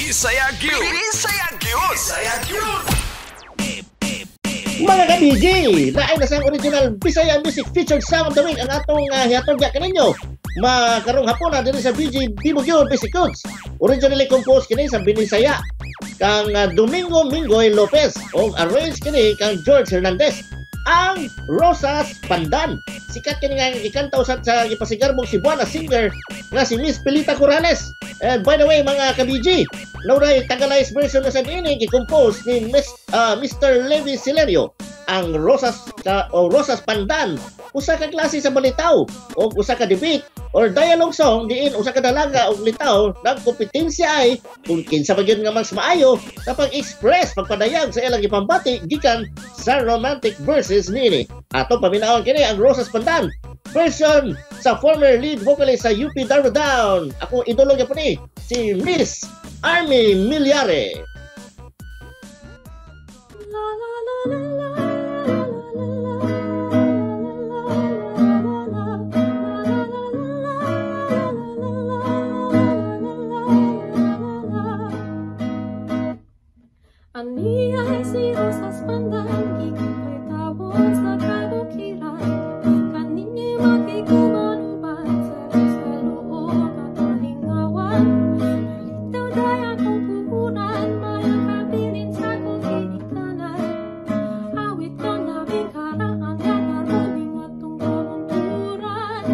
Bisaya gyud. Bisaya gyud. Bisaya gyud. Mga ka-BG, lain na sang original Bisaya Music featured song of the week ang atong hihatod ya kaninyo. Makarong hapon na diri sa BG Bibo gyud Basic Goods. Originally composed kini sa Binisaya kang Domingo Mingoy Lopez og arranged kini kang George Hernandez. Ang Rosas Pandan. Sikat kini nga gikanta usab sa gipasigarbong Cebuana singer nga si Miss Pilita Corrales. And by the way, mga ka-BG, naunay Tagalized version na sa niini gi-compose ni Mr. Levi Silerio. Ang Rosas ka, o Rosas Pandan usa ka klase sa balitaw o usa ka debate or dialogue song diin usa ka dalaga og litaw nagkompetensya ay kung kinsa pa gyud nga mas maayo sa pag-express, pagpadayag sa ilang gipambati gikan sa romantic verses niini. Ato paminawon kini ang Rosas Pandan version sa former lead vocalist sa UP Down. Ako idolo gyapon ni si Miss Army Milyare. La la la la la la la la la. Aniya si Rosas Pandan, gikan kay tawon sa kabukiran. Kaninyo makikumanuban sa luog at kalingawan. Nalitaw day akong puhunan, mayang kabilin sa akong ginikanan. Awit ko labing karaan, nga karuming atong kabunturan.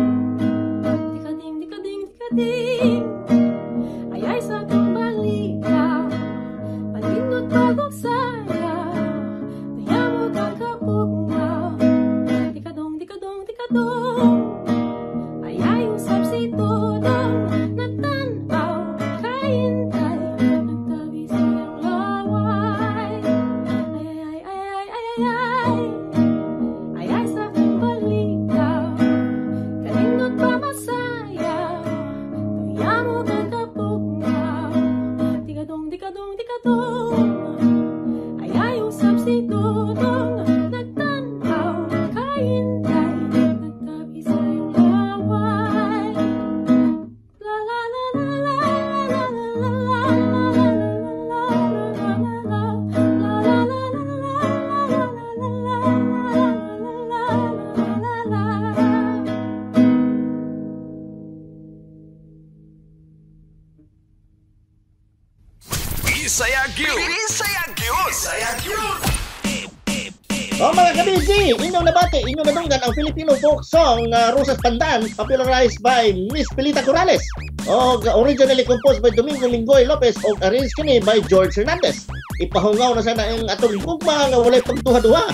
Dikading, dikading, dikading, ay ay sa akong balita. Palindot pagok saya, dayamo kang kapugnaw. Dikadong, dikadong, dikadong, ay ay usab si Dodong. Natanaw kahintay, nagtabi siyang laway. Ay ay ay ay ay ay ay, ay ay sa akong balita. Kanindot pa masaya, dayamo kang kapugnaw. Dikadong, dikadong, dikadong, ay ay usab si Dodong. Nagtanaw kahintay, nagtabi sa iyong laway. La la la la la la la la la la la la la la la la la la la. Bisaya gyud. Bisaya gyud. Bisaya gyud. O mga ka-BG, inyong nabati, inyong nadunggan ang Filipino folk song Rosas Pandan, popularized by Miss Pilita Corrales. O originally composed by Domingo Mingoy Lopez o arranged kini by George Hernandez. Ipahungaw na sana ang atong gugma nga walay pagduha-duha.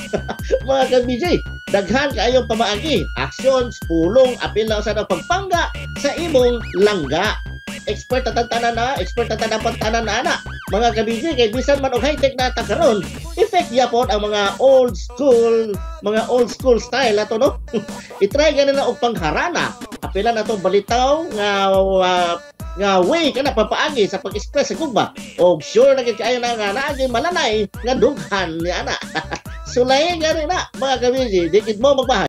Mga ka-BG, daghan kaayong pamaagi, actions, pulong, apil na sa pagpangga sa imong langga. Expert na tanan na, expert na tanan pantanan na ana. Mga ka-BG, kay bisan man og high-tech na ta karon, effect yapon ang mga old school style ato, no? I-try gani na og pangharana. Apilan ato balitaw nga way kana papaagi sa pag-express sa gugma. Og sure na gid kaayo na nga naagi malanay nga dughan ni ana. Sulayin gani na, mga ka-BG, di gid mo magbahay.